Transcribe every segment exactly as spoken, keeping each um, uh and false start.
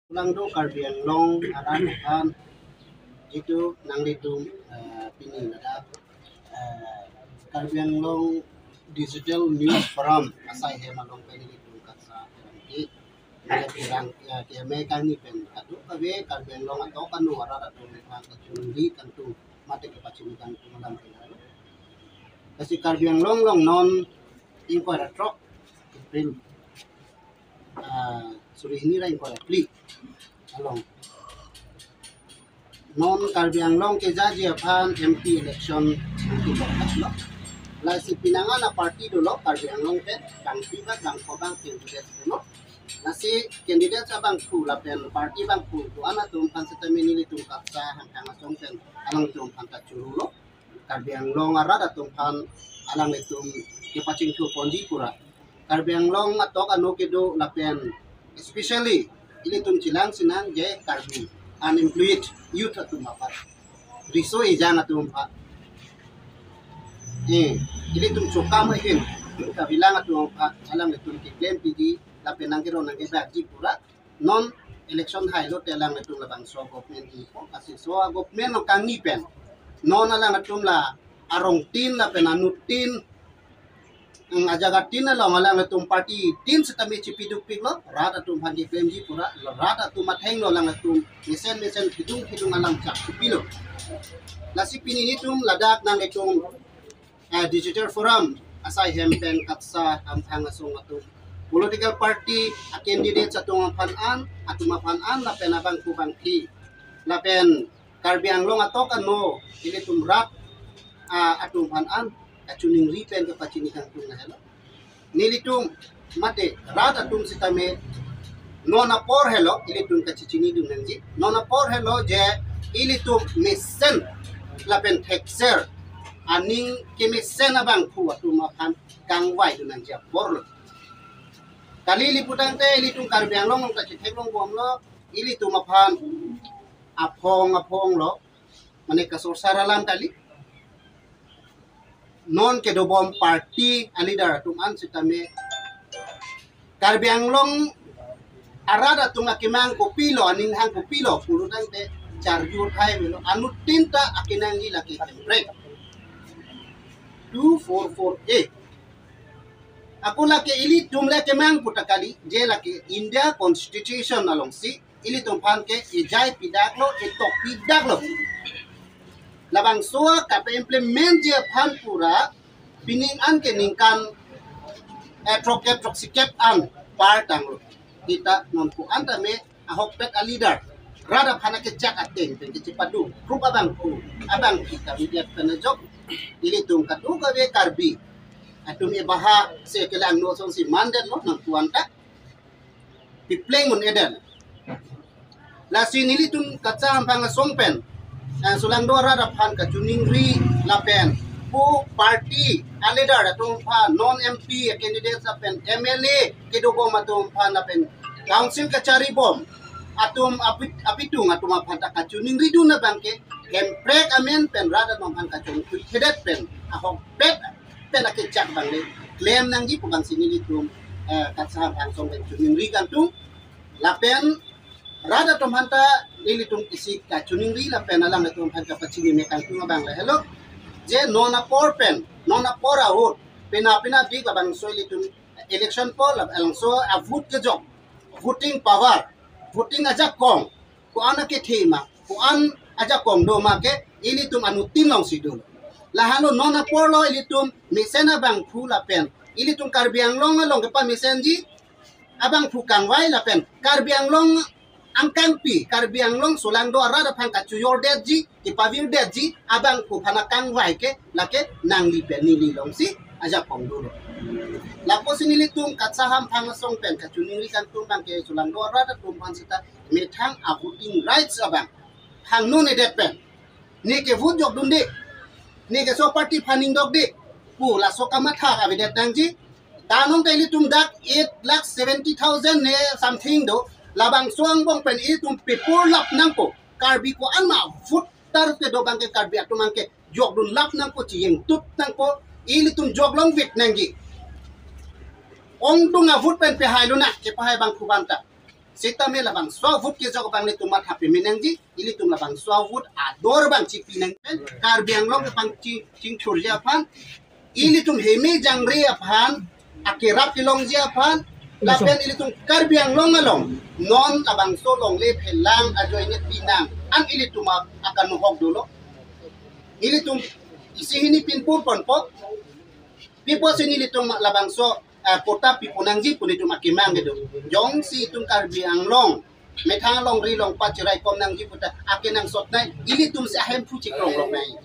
Langdo Karbi Anglong arat aphan jitu nanglitum, eh, pini ladak, eh, Karbi Anglong Digital News Forum asai hem along pen nelitum KATSA Forum ke, nelitum rang, eh, keme kangni pen kadokave Karbi Anglong atok ano arat atum aphan kachuningri kangtung mate kepachini kangtung alam pen. Lasi Karbi Anglong along non ingkoi ra throk April, ah, suri hini ra ingkoi ra phli along non Karbi Anglong kejaji aphan M P election sangti boklo. Lasi penang an a party dolo Karbi Anglong pen bangphli bak bangpho bang candidate dolo. Lasi candidate abangphu lapen party abangphu do-an atum aphan setame nelitum KATSA Hamphang Asong pen alangtum aphan ta churu lo. Karbi Anglong arat atum aphan alanglitum kepachingthur ponji pura. Karbi Anglong atok ano kedo lapen especially ilitum chelang sinang je Karbi unemployed youth atum aphan, riso ejang atum aphan, eh, ilitum chokam ahin kabilang atum aphan alanglitum keklem piji lapen nangkerong nangkebakji pura. Non election hai lote alanglitum labangso government ipo, lasi laso government along kangni pen non alanglitum la arong tin lapen anut tin, mm, ajaga tin along alanglitum party tin setame chipidukpiklo, rat atum aphan keklemji pura, rat atum athengno alanglitum mesen mesen khidung khidung alam chak chipilo. Lasi pini nelitum ladak nanglitum, eh, Digital Forum asai hem pen KATSA Hamphang Asong atum, political party a candidates atum aphan an, atum aphan an lapen abangphu bangphi lapen Karbi Anglong atok ano ilitum rat, ah, atum aphan an kachuningri pen kepachini kangtung lahelo. Nelitum mate rat atum setame non apor helo ilitum kachechinidun nangji. Non apor helo je ilitum mesen lapen thekser aning kemesen abangphu atum aphan kangvaidun nangji apor lo. Kali ili putangte ilitum Karbi Anglong along ta chetheklong bomlo, ilitum aphan aphong aphong lo, mane kasorsar alam kali. Non kedobom party a leader atum an setame Karbi Anglong arat atum akemang kopilo, aning hang kopilo pulotangte charju thai melo, anut tin ta akenangji lake Hemprek two four four A. Ako lake ilitum le kemang puta kali, je lake India Constitution alongsi ilitum aphan ke ejai pidaklo, etok pidaklo. Labangso kape-implement ji aphan pura pining an ke ningkan, eh, throkkep throksikep an par tanglo. Kita non ko-an tame ahokpet a leader, rat aphan akechak ateng pen kechepadu, rup abangphu, abangphi kavidet pen ajok ilitum kadokave Karbi atum ebaha se kelang no song si mandetlo nang tuan ta pipleng un eden. Lasi nelitum KATSA Hamphang Asong pen, eh, solangdo arat aphan kachuningri lapen pu party a leader atum aphan, non M P candidate lapen M L A kedobom atum aphan lapen council kacharibom atum api-, apitung atum aphan ta kachuningridun abang ke Hemprek amen pen rat atum aphan kachongthuthedet pen ahokpet pen akechak abang le klem nangji pu abangsi nelitum, eh, KATSA Hamphang Asong pen chuningri kangtung. Lapen rat atum aphan ta nelitum isi kachuningri lapen alanglitum aphan kapachini me kangtung abang lahelo. Je non apor pen, non apor ahut, pina pina dik labangso ilitum election poll, labangso avote kejok, voting power, voting ajakong, ko-an akethe ma, ko-an ajakong do ma ke ilitum anut tin alongsi dolo. Lahelo non apor lo ilitum mesen abangphu lapen ilitum Karbi Anglong along kepamesenji abangphu kangvai lapen Karbi Anglong angkangpi, Karbi Anglong solangdo arat aphan kachojordetji, kepavirdetji abangphu aphan akangvai ke lake nangli pen neli alongsi ajakong dolo. Lapusi nelitum KATSA Hamphang Asong pen kachuningri kangtung abang ke solangdo arat atum aphan seta methang a voting rights abang hangno nedet pen, ne ke vote jokdunde, ne ke so party aphan ningdokde pu laso kamatha avedet nangji. Tanong ta ilitum dak eight lakh seventy thousand ne something do, labangso angbong pen ilitum pepur lap nangpo. Karbi ko-an ma voter kedo abang ke Karbi atum abang ke jokdun lap nangpo, chiyengtut nangpo, ilitum joklongvek nangji. Ongdung a vote pen pehai lonang, kepahai abangphu abang ta. Sitame labangso avote kejok abang ilitum matha peme nangji, ilitum labangso avote ador abang chipi nang. Karbi Anglong kepangching chingthurji aphan, ilitum heme jangre aphan, akerap kelongji aphan, lapen ilitum Karbi Anglong along non labangso longle phelang ajoine pinang an ilitum a-, akan mohok dolo. Ilitum isi hini pinpur ponpo. Pipo si nelitum labangso, eh, patta pipo nangji pu nelitum akemang kedo. Jongsi itum Karbi Anglong methang alongri along pachirai kom nangji puta akenangsot nai, ilitum si ahemphu chikrong long nai.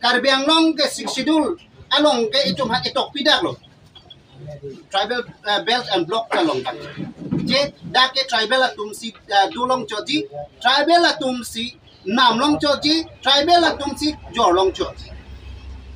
Karbi Anglong ke Sixth Schedule along ke itum ha itok pidak lo. Tribal, eh, belt and block along abang. Je dak ke tribal atum si, eh, do longchotji, tribal atum si nam longchotji, tribal atum si jor longchotji.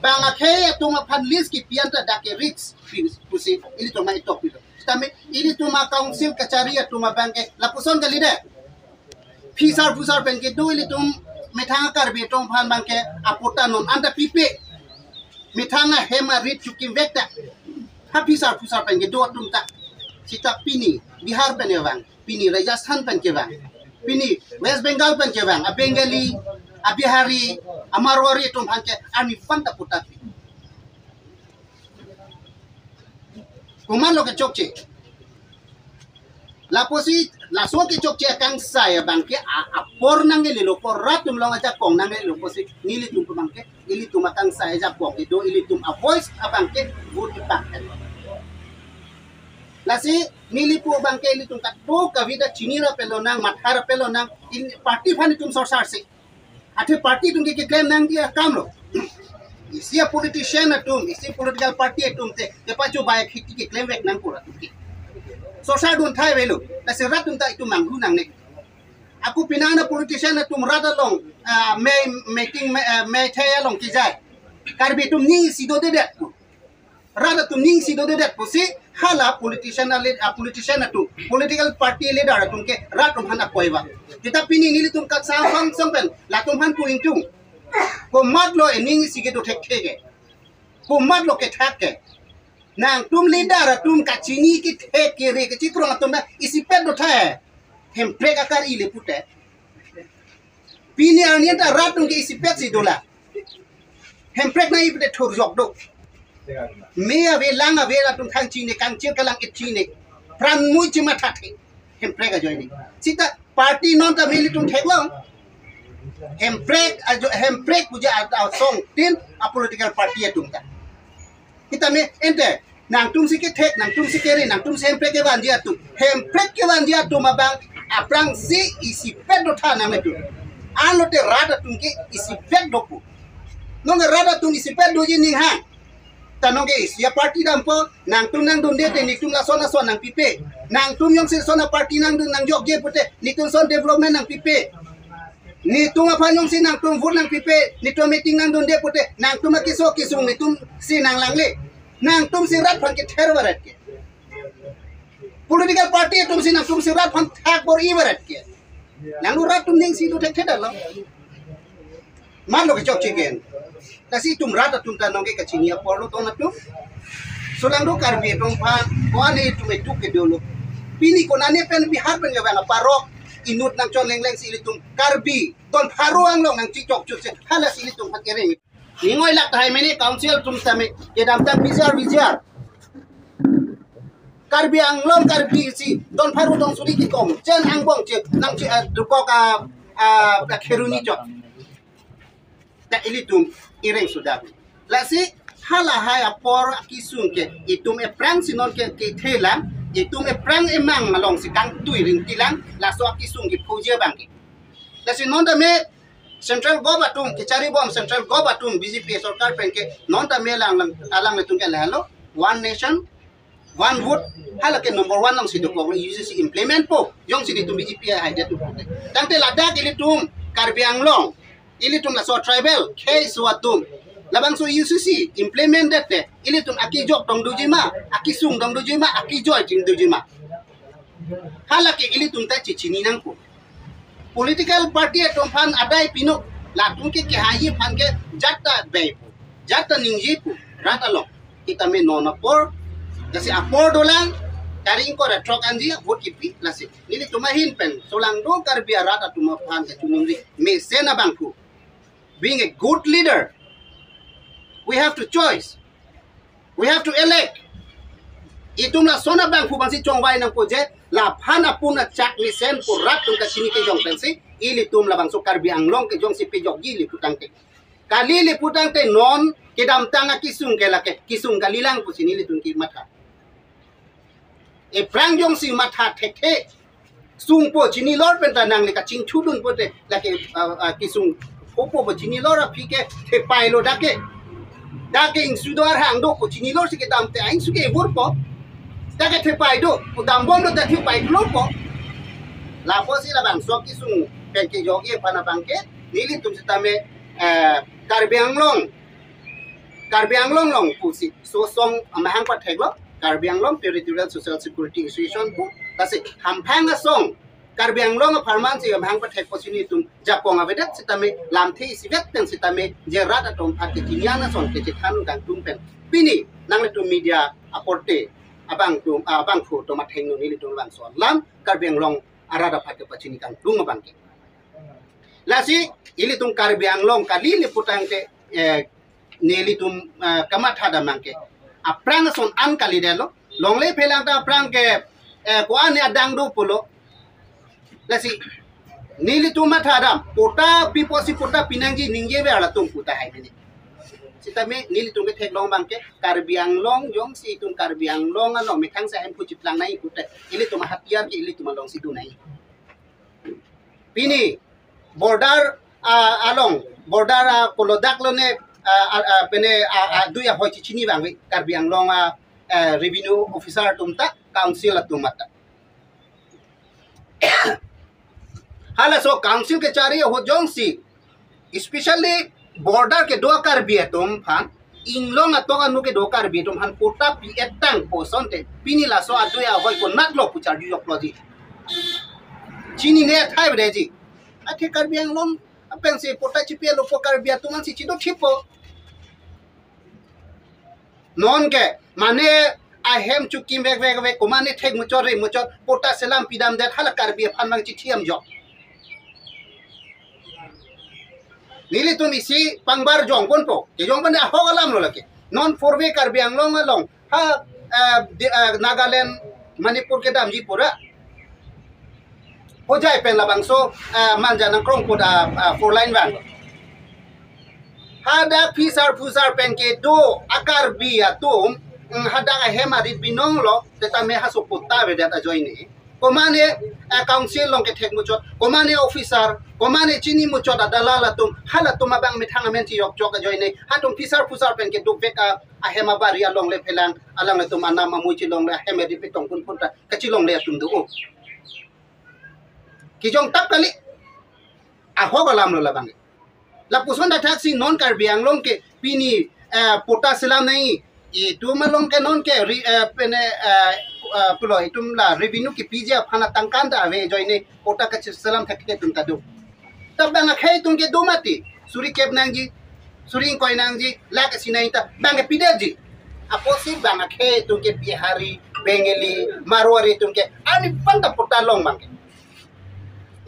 Bang akhei atum aphan list kipi an ta dak ke risk pu-, pusi ilitum ma itok pilo. Sitame ilitum a-council kachari atum abang ke lapuson kali de. Phisar phusar pen kedo ilitum methang Karbi atum aphan abang ke apatta non anta pipe. Methang ahem arit chukimvek ta. Ha phisar phusar pen kedo atum ta. Sita pini Bihar pen kevang, pini Rajasthan pen kevang, pini West Bengal pen kevang, a-Bengali, a-Bihari, a-Marwari atum aphan ke arni aphan ta patta pi. Komatlo kechokche. Lapusi laso kechokche akangsai abang ke a-, apor nangkelelo, apor rat atum along ajakong nangkelelo pusi nelitum abang ke, ilitum akangsai ajakong kedo, ilitum a-voice abang ke vote ipak. Lasi neli pu abang ke ilitum kadokave ta chinira pelo nang, mathara pelo nang, in party aphan itum sorsar si. Athe party atum ke keklem nangji akam lo. Isi a-politician atum, isi political party atum te, kepachobai khiti keklemvek nang pura atum ke. Sorsar dun thai avelo, lasi rat atum ta itum manghu nangne. Ako pinana politician atum rat along, ah, mei, meeting, mei, ah, mei thai along kejai. Karbi atum ning isi dodedet pu. Rat atum ning isi dodedet pusi hala politician a-lead-, a-politician atum, political party leader atum ke rat atum aphan akoi va. Sita pini nelitum kangsam song pen latum aphan pu ingtung. Komatlo e ning isi kedo thekthe ke. Komatlo kethak ke. Nangtum leader atum kachini kethek kere kechikrong atum na isipet do thai. Hemprek akar-i le pute. Pini arni ta rat atum ke isipet si dolang. Hemprek nangji pute thurjok do. Me ave lang ave latum kangchini, kangchir kalang-et chini. Pran mui chimathathe. Hemprek ajoine. Sita party non ta nelitum theklong. Hemprek ajo, Hemprek puja a-, asongtin a-political party atum ta. Sitame ante, nangtum si kethek, nangtum si kere, nangtum si Hemprek kevanji atum. Hemprek kevanji atum abang, aphrangsi isipet do tha nang atum. Anlote rat atum ke isipet do pu. Nonke rat atum isipet doji aning hang. Ta nonke isi a-party dampo, nangtum nangdunde te nelitum lason ason nangpipe. Nangtum jongsi lason a-party nangdun nangjokje pute, nelitum lason development nangpipe. Nelitum aphan jongsi nangtum vote nangpipe, nelitum meeting nangdunde pute, nangtum akeso kesung nelitum si nanglangle. Nangtum si rat aphan kether varet ke. Political party atum si nangtum si rat aphan thak bor-i varet ke. Nanglo rat atum ning isi do thekthe detlo. Matlo kechokche ke. Lasi itum rat atum ta nonke kachini apor lo don atum. Solangdo Karbi atum aphan, ko-an itum etuk ke dolo. Pini konane pen Bihar pen kevang aparok inut nangchon lengleng si ilitum Karbi don pharo anglong nangchichok chutse, hala si ilitum aphan kereng. Ning oi lak tahai mene council atum tame kedamtang bijar bijar. Karbi Anglong Karbi si don pharo don suri kekong chen angbong che nangchi, eh, dukok a, a, a kheruni chot. Ta ilitum ireng sudah. Lasi halahai apor akesung ke itum ephrang si non ke, kethelang, itum ephrang emang along si kangtui ringtilang, laso akesung ke phuji abang ke. Lasi non tame Central Gov atum, kechari bom Central Gov atum B J P sorkar pen ke, non tame alang, alang, alanglitum ke lahelo, one nation, one vote, hala ke number one along si dokok U C C implement po, jongsi nelitum B J P ahai det tu. Tangte ladak ilitum Karbi Anglong, ilitum laso tribal, khei so atum. Labangso U C C implement det te, ilitum akejok dong doji ma, akesung dong doji ma, akejoi ching doji ma. Hala ke ilitum ta chechini nangpo. Political party atum aphan adai pinok, latum ke kehai aphan ke jat ta beipo, jat ta ningjepo, rat along. Sitame non apor, jasi apor dolang, Tarik ingkoi ra throk anji vote kipi lasi. Nelitum ahin pen, solang do Karbi arat atum aphan kachiningri mesen abangphu. Being a good leader, we have to choice. We have to elect. Itum lason abangphu abangsi chongvai nangpo je, laphan apun achak mesen pu rat atum kachini kejong pensi, ilitum labangso Karbi Anglong kejongsi pejokji ili putangte. Kali ili putangte non kedamtang akisung ke lake, kisung kalilang pusi nelitum kematha. Ephrang jongsi matha thekthe, sungpo chinilor penta nangli kachingthudun pote, lake, ah, ah, kisung popo bo chinilor aphi ke thepai lo dak ke. Dak ke ingsu do arhang do ko chinilor si kedamte aingsu ke vurpo. Dak ke thepai do, ko dambom lo dak thepai lopo. Lapusi labangso kisung pen kejokji aphan abangke, nelitum sitame, eh, Karbi Anglong, Karbi Anglong along pusi sosong amahang patheklo, Karbi Anglong Territorial Social Security Institution pu, lasi hamphang asong, Karbi Anglong apharman si amahang pathekpo si nelitum jakong avedet sitame, lamthe isivet pen sitame, je rat atum aphan kechiningri ason kechethan kangtung pen. Pini, nanglitum media aporte, abangtum, ah, abangphu atum athengno nelitum labangso alam, Karbi Anglong arat aphan kepachini kangtung abangke. Lasi, ilitum Karbi Anglong kali ili putangte, eh, nelitum, eh, kamatha damang ke. Aphrang ason an kalidetlo. Longle phelang ta aphrang ke, eh, ko-an ne adang do pulo. Lasi, nelitum matha dam, patta pipo si patta pinangji ningjever latum pu tahai mene. Sitame nelitum ketheklong abangke, Karbi Anglong jongsi itum Karbi Anglong along methang sa hemphu chiplang nangji pute, ilitum hatiyar ke ilitum alongsi do nangji. Pini border, ah, along, border, ah, pulo dak lone, ah, ah, ah, pene, ah, ah, dui ahoi chichini abang ave, Karbi Anglong, ah, eh, revenue officer atum ta, council atum ta. Halaso council kechari ahut jongsi, especially border kedo Karbi atum aphan, inglong atok anu kedo Karbi atum aphan patta pi-et tang pu asonte, pini laso adui ahoi konatlo pu charjujoklo ji. Chinine thai avedet ji. Athe Karbi Anglong apensi patta chipi-etlo pu Karbi atum ansi chido thipo. Non ke, mane ahem chukimvekvek vek, komane thek muchot re muchot, patta selam pidamdet hala Karbi aphan abang chithiam jok. Nelitum isi pangbar jong ponpo, kejong pon ahok alamlo lake. Non four way Karbi Anglong along, ha, eh, di, eh, Nagaland, Manipur kedamji pura. Hojai pen labangso, eh, Manja nangkrong put, ah, ah, four lane vang. Hadak phisar phusar pen kedo a-Karbi atum, mm, hadak ahem arit binonglo, setame haso patta avedet ajoine. Komane, eh, council along kethek muchot, komane officer, komane chini muchot adalal atum, halatum abang methang amen chijokjok ajoine, hatum phisar phusar pen kedovek a, ahem abari alongle phelang, alanglitum anam amui chelongle, ahem edi petong pun pun ta, kachelongle atum do. Kejong tap kali. Ahok alamlo labang. Lapuson dathaksi non Karbi Anglong ke pini, eh, patta selam nangji. Itum along ke non ke ri-, eh, pene, eh, eh, pulo itum la revenue kipiji aphan atangka ta ave ajoine patta kachiselam thekthek atum ta do. Tabang akhei atum ke do mati. Suri kep nangji, suri ingkoi nangji, lakh isi nangji ta, bang ke pidetji. Apotsi bang akhei atum ke Bihari, Bengali, Marwari atum ke, ani panta patta long abang ke.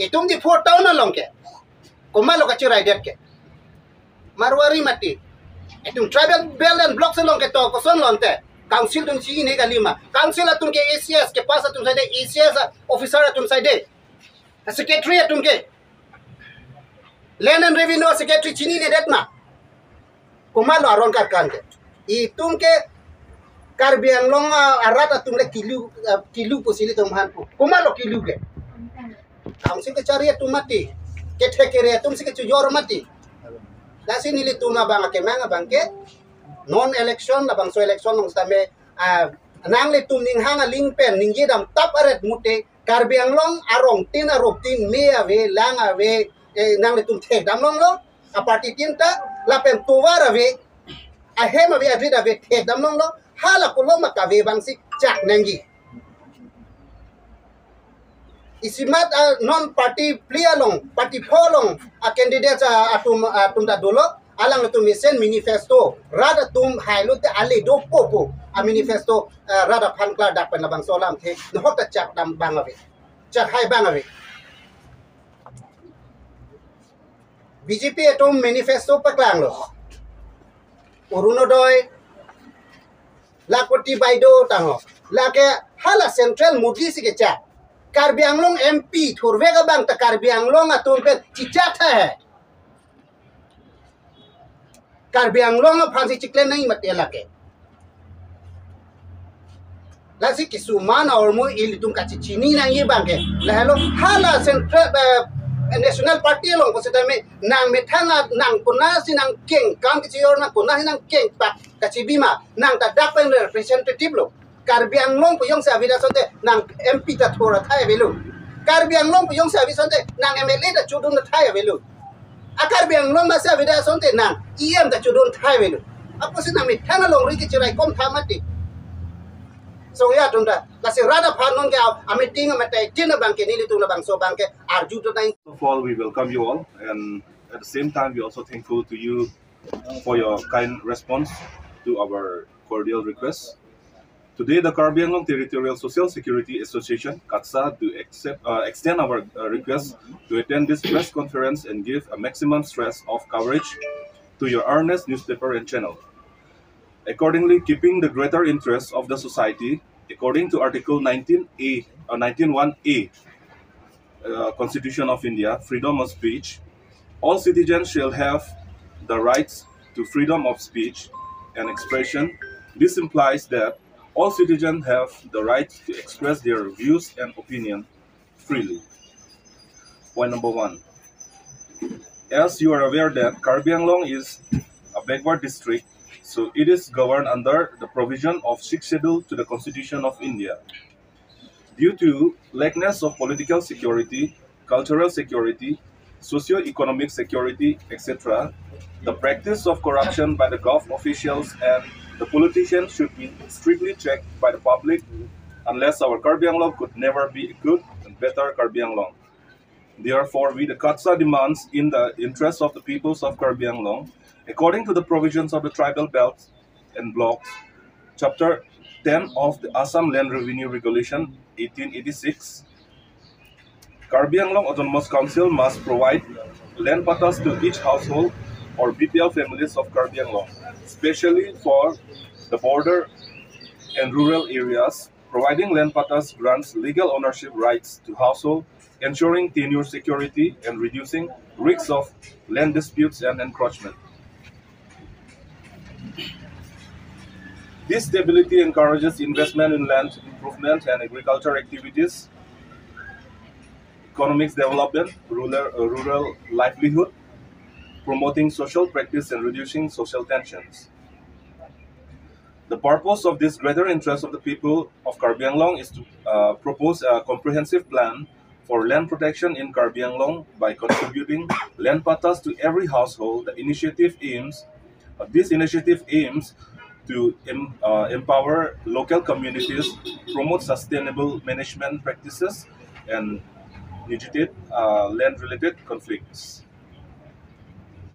Itum Diphu town along ke. Komatlo kachiraidet ke. Marwari mati. Itum tribal belt and block along ke to koson lonte. Council atum chinine kalima. Council atum ke A C S ke pass atum side, A C S officer atum side. Secretary atum ke. Land and Revenue Secretary chininedet ma. Komatlo aron karkan ke. Itum ke Karbi Anglong, ah, arat atum le kilu, ah, kilu pusi ilitum aphan pu. Komatlo kilu ke. Council kechari atum mati. Kethek kere atum si kechojor mati. Lasi nelitum abang akemang abang ke. Non election labangso election along setame, ah, nanglitum ninghang aling pen ningje dam tap aret mute Karbi Anglong arong tin arop tin me ave, lang ave, eh, nanglitum thekdam longlo, a-party tin ta, lapen tovar ave, ahem ave, adrit ave, thekdam longlo, hala koloma kave abangsi chak nangji. Isimat, ah, non party phli along, party pho along, a-candidate, ah, atum, atum ta dolo, Alangtum mesen manifesto, rat atum hai lote ale dopo pu a manifesto, eh, rat aphan klardak pen labangso alamthe nohok ta chak dam abang ave, chak hai abang ave. B J P atum manifesto paklanglo, Orunodoi, Lakhpati Baideo tanglo. Lake hala Central Modi si kechak. Karbi Anglong M P thurvek abang ta Karbi Anglong atum pen chechak tha he. Karbi Anglong aphan si chiklen nangji mati lake. Lasi kisuman ahormu ilitum kachechini nangji abang ke. Lahelo hala Central, eh, National Party along pusitame nang methang a nang konatsi nangkeng, kam kachijor nang konatsi nangkeng pak kachibi ma, nang ta dak pen representative lo. Karbi Anglong pu jongsi avedetson te nang M P ta thur athai avelo. Karbi Anglong pu jongsi avedetson te nang M L A ta chodun athai avelo. A Karbi Anglong masi avedetson te nang E M ta chodun athai avelo. Apotsi nang methang alongri kachiraikom tha mati. Songja atum ta, lasi rat aphan non ke a, a meeting a meeting abang ke nelitum labangso abang ke arju tu nang. First of all, we welcome you all, and at the same time, we also thankful to you for your kind response to our cordial request. Today, the Karbi Anglong Territorial Social Security Association, KATSA, do accept, uh, extend our, uh, request to attend this press conference and give a maximum stress of coverage to your earnest newspaper and channel. Accordingly, keeping the greater interests of the society, according to Article nineteen A, uh, nineteen one A, uh, Constitution of India, freedom of speech, all citizens shall have the rights to freedom of speech and expression. This implies that all citizens have the right to express their views and opinion freely. Point number one. As you are aware that Karbi Anglong is a backward district, so it is governed under the provision of Sixth Schedule to the Constitution of India. Due to lackness of political security, cultural security, socio-economic security, et cetera, the practice of corruption by the govt officials and the politicians should be strictly checked by the public, unless our Karbi Anglong could never be a good and better Karbi Anglong. Therefore, we the KATSA demands in the interest of the peoples of Karbi Anglong, according to the provisions of the Tribal Belt and Blocks, Chapter ten of the Assam Land Revenue Regulation eighteen eighty-six, Karbi Anglong Autonomous Council must provide land pattas to each household or B P L families of Karbi Anglong, especially for the border and rural areas. Providing land pattas grants legal ownership rights to household, ensuring tenure security and reducing risks of land disputes and encroachment. This stability encourages investment in land improvement and agriculture activities, economic development, rural, uh, rural livelihood, promoting social practice and reducing social tensions. The purpose of this greater interest of the people of Karbi Anglong is to, uh, propose a comprehensive plan for land protection in Karbi Anglong by contributing land pattas to every household. The initiative aims, uh, this initiative aims to em-, uh, empower local communities, promote sustainable management practices, and mediate, uh, land-related conflicts.